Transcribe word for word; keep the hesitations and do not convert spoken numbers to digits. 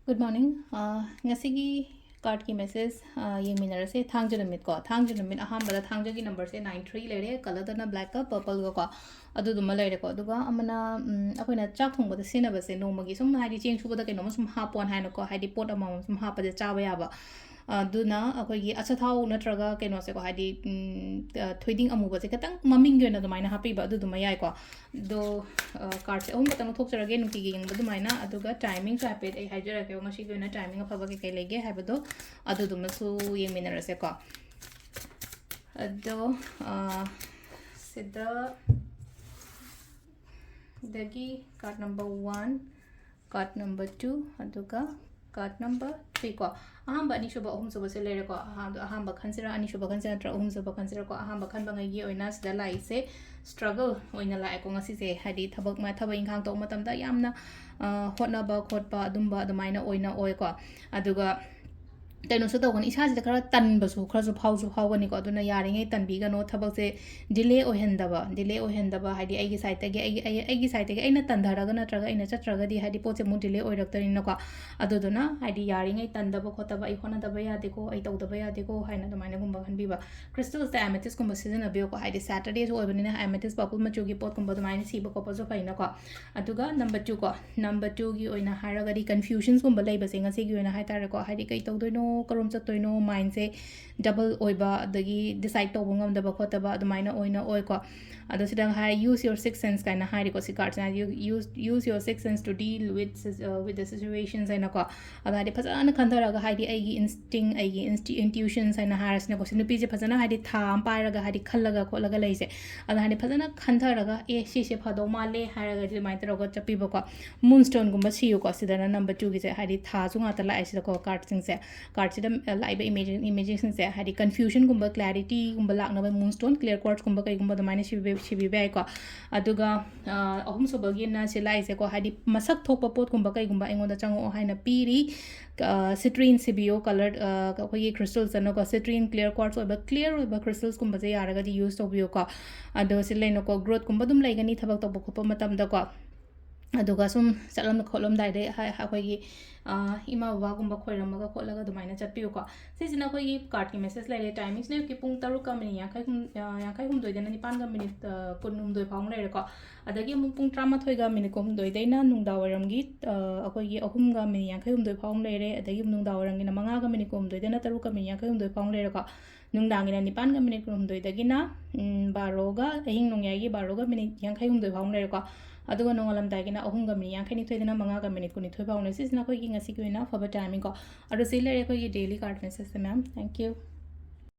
Good morning. ꯑ, ꯉꯁꯤꯒꯤ cardꯀꯤ message, ꯑ, ꯌꯦꯡꯃꯤꯟꯅꯔꯁꯦ꯫ ꯊꯥꯡꯖ ꯅꯨꯃꯤꯠꯀꯣ, ꯊꯥꯡꯖ ꯅꯨꯃꯤꯠ ꯑꯍꯥꯟꯕꯗ ꯊꯥꯡꯖꯒꯤ numberꯁꯦ nine three ꯂꯩꯔꯦ, colourꯗꯅ blackꯀ purpleꯒꯀꯣ, ꯑꯗꯨꯗꯨꯃ ꯂꯩꯔꯦꯀꯣ꯫ ꯑꯗꯨꯒ ꯑꯃꯅ, ꯎꯝ, ꯑꯩꯈꯣꯏꯅ ꯆꯥꯛ ꯊꯣꯡꯕꯗ ꯁꯤꯖꯤꯟꯅꯕꯁꯦ, ꯅꯣꯡꯃꯒꯤ ꯁꯨꯝ ꯍꯥꯏꯗꯤ ꯆꯦꯡ ꯁꯨꯕꯗ ꯀꯩꯅꯣꯝꯃ ꯁꯨꯝ ꯍꯥꯞꯄꯣꯅ ꯍꯥꯏꯅꯀꯣ, ꯍꯥꯏꯗꯤ ꯄꯣꯠ ꯑꯃꯃꯝ ꯁꯨꯝ ꯍꯥꯞꯄꯗ ꯆꯥꯕ ꯌꯥꯕ꯫ ꯑꯗꯨꯅ ꯑꯩꯈꯣꯏꯒꯤ ꯑꯆꯥꯊꯥꯎ ꯅꯠꯇ꯭ꯔꯒ ꯀꯩꯅꯣꯁꯦꯀꯣ, ꯍꯥꯏꯗꯤ, ꯎꯝ, ꯑ, ꯊꯣꯏꯗꯤꯡ ꯑꯃꯨꯕꯁꯦ ꯈꯤꯇꯪ ꯃꯃꯤꯡꯒꯤ ꯑꯣꯏꯅ ꯑꯗꯨꯃꯥꯏꯅ ꯍꯥꯞꯄꯤꯕ, ꯑꯗꯨꯗꯨꯃ ꯌꯥꯏꯀꯣ꯫ ꯑꯗꯣ, ꯑ, cardꯁꯦ ꯑꯍꯨꯝ ꯈꯛꯇꯪ ꯂꯧꯊꯣꯛꯆꯔꯒꯦ, ꯅꯨꯡꯇꯤꯒꯤ ꯌꯦꯡꯕ ꯑꯗꯨꯃꯥꯏꯅ꯫ ꯑꯗꯨꯒ timingꯁꯨ ꯍꯥꯏꯐꯦꯠ ꯑꯩ ꯍꯥꯏꯖꯔꯛꯀꯦ, ꯉꯁꯤꯒꯤ ꯑꯣꯏꯅ timing ꯑꯐꯕ ꯀꯩꯀꯩ ꯂꯩꯒꯦ ꯍꯥꯏꯕꯗꯣ, ꯑꯗꯨꯗꯨꯃꯁꯨ ꯌꯦꯡꯃꯤꯟꯅꯔꯁꯦꯀꯣ꯫ ꯑꯗꯣ, ꯑ, ꯁꯤꯗ ꯗꯒꯤ card number one, card number two, ꯑꯗꯨꯒ card number three ꯀꯣ꯫ ꯑꯍꯥꯟꯕ, ꯑꯅꯤꯁꯨꯕ, ꯑꯍꯨꯝꯁꯨꯕꯁꯦ ꯂꯩꯔꯦꯀꯣ꯫ ꯑꯍꯥꯟꯕ, ꯑꯍꯥꯟꯕ ꯈꯟꯁꯤꯔꯥ, ꯑꯅꯤꯁꯨꯕ ꯈꯟꯁꯤꯔꯥ, ꯅꯠꯇ꯭ꯔꯒ ꯑꯍꯨꯝꯁꯨꯕ ꯈꯟꯁꯤꯔꯥꯀꯣ꯫ ꯑꯍꯥꯟꯕ ꯈꯟꯕꯉꯩꯒꯤ ꯑꯣꯏꯅ ꯁꯤꯗ ꯂꯥꯛꯏꯁꯦ struggle ꯑꯣꯏꯅ ꯂꯥꯛꯑꯦꯀꯣ ꯉꯁꯤꯁꯦ꯫ ꯍꯥꯏꯗꯤ ꯊꯕꯛ ꯃ-, ꯊꯕꯛ ꯏꯪꯈꯥꯡ ꯇꯧꯕ ꯃꯇꯝꯗ ꯌꯥꯝꯅ, ꯑ, ꯍꯣꯠꯅꯕ ꯈꯣꯠꯄ ꯑꯗꯨꯝꯕ ꯑꯗꯨꯃꯥꯏꯅ ꯑꯣꯏꯅ ꯑꯣꯏꯀꯣ꯫ ꯑꯗꯨꯒ ꯀꯩꯅꯣꯁꯨ ꯇꯧꯒꯅꯤ, ꯏꯁꯥꯁꯤꯗ ꯈꯔ ꯇꯟꯕꯁꯨ ꯈꯔꯁꯨ ꯐꯥꯎꯁꯨ ꯐꯥꯎꯒꯅꯤꯀꯣ꯫ ꯑꯗꯨꯅ ꯌꯥꯔꯤꯉꯩ ꯇꯟꯕꯤꯒꯅꯣ, ꯊꯕꯛꯁꯦ delay ꯑꯣꯏꯍꯟꯗꯕ, delay ꯑꯣꯏꯍꯟꯗꯕ, ꯍꯥꯏꯗꯤ ꯑꯩꯒꯤ sideꯇꯒꯤ, ꯑꯩꯒꯤ, ꯑꯩ, ꯑꯩꯒꯤ sideꯇꯒꯤ ꯑꯩꯅ ꯇꯟꯊꯔꯒ ꯅꯠꯇ꯭ꯔꯒ ꯑꯩꯅ ꯆꯠꯇ꯭ꯔꯒꯗꯤ ꯍꯥꯏꯗꯤ ꯄꯣꯠꯁꯦ ꯑꯃꯨꯛ delay ꯑꯣꯏꯔꯛꯇꯣꯏꯅꯤꯅꯀꯣ꯫ ꯑꯗꯨꯗꯨꯅ ꯍꯥꯏꯗꯤ ꯌꯥꯔꯤꯉꯩ ꯇꯟꯗꯕ ꯈꯣꯠꯇꯕ, "ꯑꯩ ꯍꯣꯠꯅꯗꯕ ꯌꯥꯗꯦꯀꯣ, ꯑꯩ ꯇꯧꯗꯕ ꯌꯥꯗꯦꯀꯣ" ꯍꯥꯏꯅ ꯑꯗꯨꯃꯥꯏꯅꯒꯨꯝꯕ ꯈꯟꯕꯤꯕ꯫ Crystalꯁꯦ amethystꯀꯨꯝꯕ ꯁꯤꯖꯤꯟꯅꯕꯤꯌꯨꯀꯣ, ꯍꯥꯏꯗꯤ Saturdayꯁꯨ ꯑꯣꯏꯕꯅꯤꯅ amethyst purple ꯃꯆꯨꯒꯤ ꯄꯣꯠꯀꯨꯝꯕ ꯑꯗꯨꯃꯥꯏꯅ ꯁꯤꯕ ꯈꯣꯠꯄꯁꯨ ꯐꯩꯅꯀꯣ꯫ ꯑꯗꯨꯒ number two ꯀꯣ, number twoꯒꯤ ꯑꯣꯏꯅ ꯍꯥꯏꯔꯒꯗꯤ confusionꯒꯨꯝꯕ ꯂꯩꯕꯁꯦ ꯉꯁꯤꯒꯤ ꯑꯣꯏꯅ ꯍꯥꯏꯇꯥꯔꯦꯀꯣ, ꯍꯥꯏꯗꯤ ꯀꯩ ꯇꯧꯗꯣꯏꯅꯣ, ꯀꯔꯣꯝ ꯆꯠꯇꯣꯏꯅꯣ, mindꯁꯦ double ꯑꯣꯏꯕ, ꯑꯗꯒꯤ decide ꯇꯧꯕ ꯉꯝꯗꯕ ꯈꯣꯠꯇꯕ ꯑꯗꯨꯃꯥꯏꯅ ꯑꯣꯏꯅ ꯑꯣꯏꯀꯣ꯫ ꯑꯗꯣ ꯁꯤꯗ ꯍꯥꯏ, "Use your sixth sense" ꯀꯥꯏꯅ ꯍꯥꯏꯔꯤꯀꯣ, ꯁꯤ cardꯁꯤꯅ, "You use, use your sixth sense to deal with, uh, with the situations" ꯍꯥꯏꯅꯀꯣ꯫ ꯑꯗꯣ ꯍꯥꯏꯗꯤ ꯐꯖꯅ ꯈꯟꯊꯔꯒ, ꯍꯥꯏꯗꯤ ꯑꯩꯒꯤ instinct, ꯑꯩꯒꯤ insti-, intuitions ꯍꯥꯏꯅ ꯍꯥꯏꯔꯁꯤꯅꯀꯣ, ꯁꯤ ꯅꯨꯄꯤꯁꯦ ꯐꯖꯅ ꯍꯥꯏꯗꯤ ꯊꯥ ꯑꯃ ꯄꯥꯏꯔꯒ ꯍꯥꯏꯗꯤ ꯈꯜꯂꯒ ꯈꯣꯠꯂꯒ ꯂꯩꯁꯦ꯫ ꯑꯗꯣ ꯍꯥꯏꯗꯤ ꯐꯖꯅ ꯈꯟꯊꯔꯒ, "ꯑꯦ, ꯁꯤꯁꯦ ꯐꯗꯧ ꯃꯥꯜꯂꯦ" ꯍꯥꯏꯔꯒꯗꯤ ꯑꯗꯨꯃꯥꯏꯅ ꯇꯧꯔꯒ ꯆꯠꯄꯤꯕꯀꯣ꯫ Moonstoneꯒꯨꯝꯕ ꯁꯤꯌꯨꯀꯣ, ꯁꯤꯗꯅ number twoꯒꯤꯁꯦ, ꯍꯥꯏꯗꯤ ꯊꯥꯁꯨ ꯉꯥꯛꯇ ꯂꯥꯛꯑꯦ ꯁꯤꯗꯀꯣ, cardꯁꯤꯡꯁꯦ꯫ Cardꯁꯤꯗ, ꯑ, ꯂꯥꯛꯏꯕ image, imageꯁꯤꯡꯁꯦ, ꯍꯥꯏꯗꯤ confusionꯒꯨꯝꯕ, clarityꯒꯨꯝꯕ ꯂꯥꯛꯅꯕ moonstone, clear quartzꯀꯨꯝꯕ ꯀꯩꯒꯨꯝꯕ ꯑꯗꯨꯃꯥꯏꯅ ꯁꯤꯕꯤꯕ, ꯁꯤꯕꯤꯕ ꯌꯥꯏꯀꯣ꯫ ꯑꯗꯨꯒ, ꯑ, ꯑꯍꯨꯝꯁꯨꯕꯒꯤꯅ ꯁꯤ ꯂꯥꯛꯏꯁꯦꯀꯣ, ꯍꯥꯏꯗꯤ ꯃꯁꯛ ꯊꯣꯛꯄ ꯄꯣꯠꯀꯨꯝꯕ ꯀꯩꯒꯨꯝꯕ ꯑꯩꯉꯣꯟꯗ ꯆꯪꯉꯛꯑꯣ ꯍꯥꯏꯅ ꯄꯤꯔꯤ꯫ ꯑ, citrine ꯁꯤꯕꯤꯌꯣ, colored, ꯑ, ꯑꯩꯈꯣꯏꯒꯤ crystalꯁꯅꯀꯣ, citrine clear quartz ꯑꯣꯏꯕ, clear ꯑꯣꯏꯕ crystalsꯀꯨꯝꯕꯁꯦ ꯌꯥꯔꯒꯗꯤ use ꯇꯧꯕꯤꯌꯨꯀꯣ꯫ ꯑꯗꯣ ꯁꯤ ꯂꯩꯅꯀꯣ, growthꯀꯨꯝꯕ ꯑꯗꯨꯝ ꯂꯩꯒꯅꯤ ꯊꯕꯛ ꯇꯧꯕ ꯈꯣꯠꯄ ꯃꯇꯝꯗꯀꯣ꯫ ꯑꯗꯨꯒ ꯁꯨꯝ ꯆꯠꯂꯝ ꯈꯣꯠꯂꯝꯗꯥꯏꯗ ꯑꯩꯈꯣꯏꯒꯤ ꯏꯃꯥ ꯕꯕꯥꯒꯨꯝꯕ ꯈꯣꯏꯔꯝꯃꯒ ꯈꯣꯠꯂꯒ ꯑꯗꯨꯃꯥꯏꯅ ꯆꯠꯄꯤꯌꯨꯀꯣ꯫ ꯁꯤꯁꯤꯅ ꯑꯩꯈꯣꯏꯒꯤ ꯀꯥꯔꯠꯀꯤ ꯃꯦꯁꯦꯖ ꯂꯩꯔꯦ꯫ ꯇꯥꯏꯃꯤꯡꯁꯤꯅ ꯑꯌꯨꯛꯀꯤ ꯄꯨꯡ ꯇꯔꯨꯛꯀ ꯃꯤꯅꯤꯠ ꯌꯥꯡꯈꯩ ꯌꯥꯡꯈꯩ ꯍꯨꯝꯗꯣꯏꯗꯅ ꯅꯤꯄꯥꯟꯒ ꯃꯤꯅꯤꯠ ꯀꯨꯟꯍꯨꯝꯗꯣꯏ ꯐꯥꯎ ꯑꯃ ꯂꯩꯔꯦꯀꯣ꯫ ꯑꯗꯒꯤ ꯑꯃꯨꯛ ꯄꯨꯡ ꯇꯔꯥꯃꯥꯊꯣꯏꯒ ꯃꯤꯅꯤꯠ ꯀꯨꯟꯍꯨꯝꯗꯣꯏꯗꯩꯅ ꯅꯨꯡꯗꯥꯡ ꯋꯥꯏꯔꯝꯒꯤ ꯑꯩꯈꯣꯏꯒꯤ ꯑꯍꯨꯝꯒ ꯃꯤꯅꯤꯠ ꯌꯥꯡꯈꯩ ꯍꯨꯝꯗꯣꯏ ꯐꯥꯎ ꯑꯃ ꯂꯩꯔꯦ꯫ ꯑꯗꯒꯤ ꯅꯨꯡꯗꯥꯡ ꯋꯥꯏꯔꯝꯒꯤꯅ ꯃꯉꯥꯒ ꯃꯤꯅꯤꯠ ꯀꯨꯟꯍꯨꯝꯗꯣꯏꯗꯅ ꯇꯔꯨꯛꯀ ꯃꯤꯅꯤꯠ ꯌꯥꯡꯈꯩ ꯍꯨꯝꯗꯣꯏ ꯐꯥꯎ ꯑꯃ ꯂꯩꯔꯦꯀꯣ꯫ ꯅꯨꯡꯗꯥꯡꯒꯤꯅ ꯅꯤꯄꯥꯟꯒ ꯃꯤꯅꯤꯠ ꯀꯨꯟꯍꯨꯝꯗꯣꯏꯗꯒꯤꯅ ꯕꯥꯔꯣꯒ, ꯑꯍꯤꯡ ꯅꯣꯡꯌꯥꯏꯒꯤ ꯕꯥꯔꯣꯒ ꯃꯤꯅꯤꯠ ꯌꯥꯡꯈꯩ ꯍꯨꯝꯗꯣꯏ ꯐꯥꯎ ꯑꯃ ꯂꯩꯔꯦꯀꯣ꯫ ꯑꯗꯨꯒ ꯅꯣꯡꯉꯥꯜꯂꯝꯗꯥꯏꯒꯤꯅ ꯑꯍꯨꯝꯒ ꯃꯤꯅꯤꯠ ꯌꯥꯡꯈꯩꯅꯤꯊꯣꯏꯗꯅ ꯃꯉꯥꯒ ꯃꯤꯅꯤꯠ ꯀꯨꯟꯅꯤꯊꯣꯏ ꯐꯥꯎꯅꯦ꯫ ꯁꯤꯁꯤꯅ ꯑꯩꯈꯣꯏꯒꯤ ꯉꯁꯤꯒꯤ ꯑꯣꯏꯅ ꯑꯐꯕ ꯇꯥꯏꯃꯤꯡꯀꯣ꯫ ꯑꯗꯣ ꯁꯤ ꯂꯩꯔꯦ ꯑꯩꯈꯣꯏꯒꯤ ꯗꯦꯂꯤ ꯀꯥꯔꯠ ꯃꯦꯁꯦꯖꯁꯦ, ꯃꯦꯝ꯫ Thank you꯫